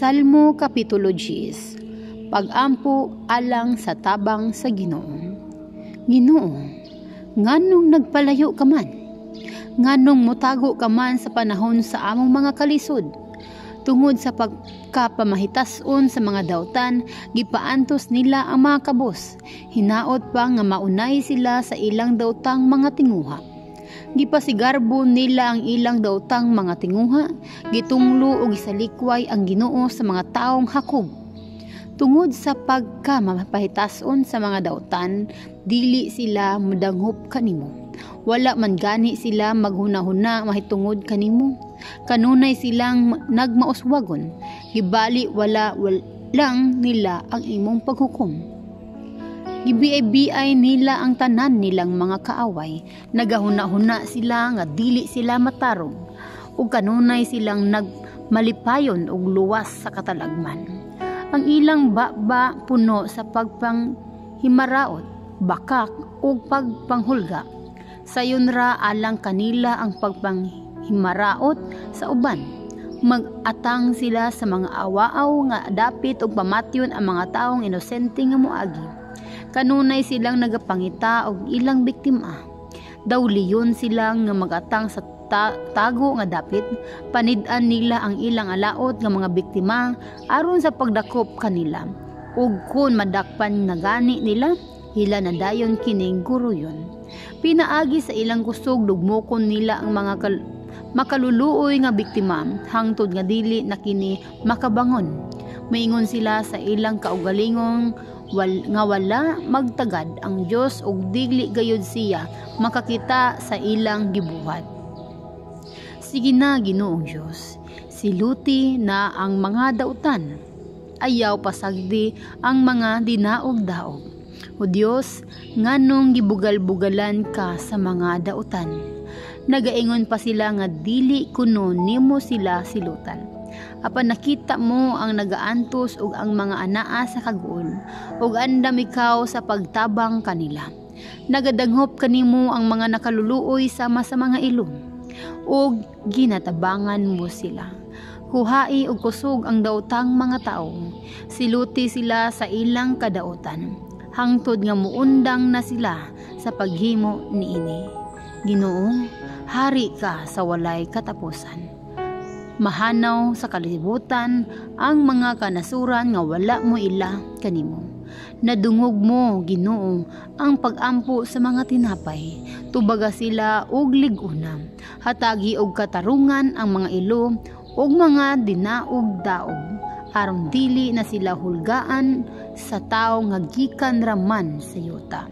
Salmo Kapitulo 10. Pag-ampo alang sa tabang sa Ginoo. Ginoo, nganong nagpalayo ka man? Nganong motago ka man sa panahon sa among mga kalisod? Tungod sa pagkapamahitason sa mga dautan, gipaantos nila ang mga kabos. Hinaot pa nga maunay sila sa ilang dautang mga tinguha. Gipasigarbo nila ang ilang dautang mga tinguha, gitunglo og gisalikway ang Ginoo sa mga taong hakog. Tungod sa pagkamapahitason sa mga dautan, dili sila modanghop kanimo. Wala man gani sila maghunahuna mahitungod kanimo. Kanunay silang nagmauswagon, gibali wala lang nila ang imong paghukom. Gibiay-biay nila ang tanan nilang mga kaaway. Nagahuna-huna sila nga dili sila matarong, ug kanunay silang nagmalipayon og luwas sa katalagman. Ang ilang baba puno sa pagpanghimaraot, bakak ug pagpanghulga. Sayon ra alang kanila ang pagpanghimaraot sa uban. Mag-atang sila sa mga awaaw nga dapit og pamatyon ang mga taong inosente nga moagi. Kanunay silang nagapangita og ilang biktima. Daw leyon sila nga magatang sa tago nga dapit, panid-an nila ang ilang alaot nga mga biktima aron sa pagdakop kanila. Ug kun madakpan na gani nila, ila na dayon kining guruyon. Pinaagi sa ilang kusog, lugmokon nila ang mga makaluluoy nga biktima hangtod nga dili na kini makabangon. Maingon sila sa ilang kaugalingong nga wala magtagad ang Dios ug dili gayud siya makakita sa ilang gibuhat. Sige na, Ginoong Dios, siluti na ang mga dautan. Ayaw pasagdi ang mga dinaog-daog. O Dios, nganong gibugal-bugalan ka sa mga dautan? Nagaingon pa sila nga dili kuno nimo sila silutan. Apan nakita mo ang nagaantos ug ang mga anaa sa kaguol, ug andam ikaw sa pagtabang kanila. Nagadanghop kanimo ang mga nakaluluoy sama sa mga ilo, ug ginatabangan mo sila. Kuhai og kusog ang daotang mga tao, siluti sila sa ilang kadautan, hangtod nga muundang na sila sa paghimo niini. Ginoo, hari ka sa walay katapusan. Mahanaw sa kalibutan ang mga kanasuran nga wala mo ila kanimo. Nadungog mo, Ginoo, ang pag-ampo sa mga tinapay. Tubaga sila og lig-una. Hatagi og katarungan ang mga ilo og mga dinaog-daog, aron dili na sila hulgaan sa tawo nga gikan raman sa yuta.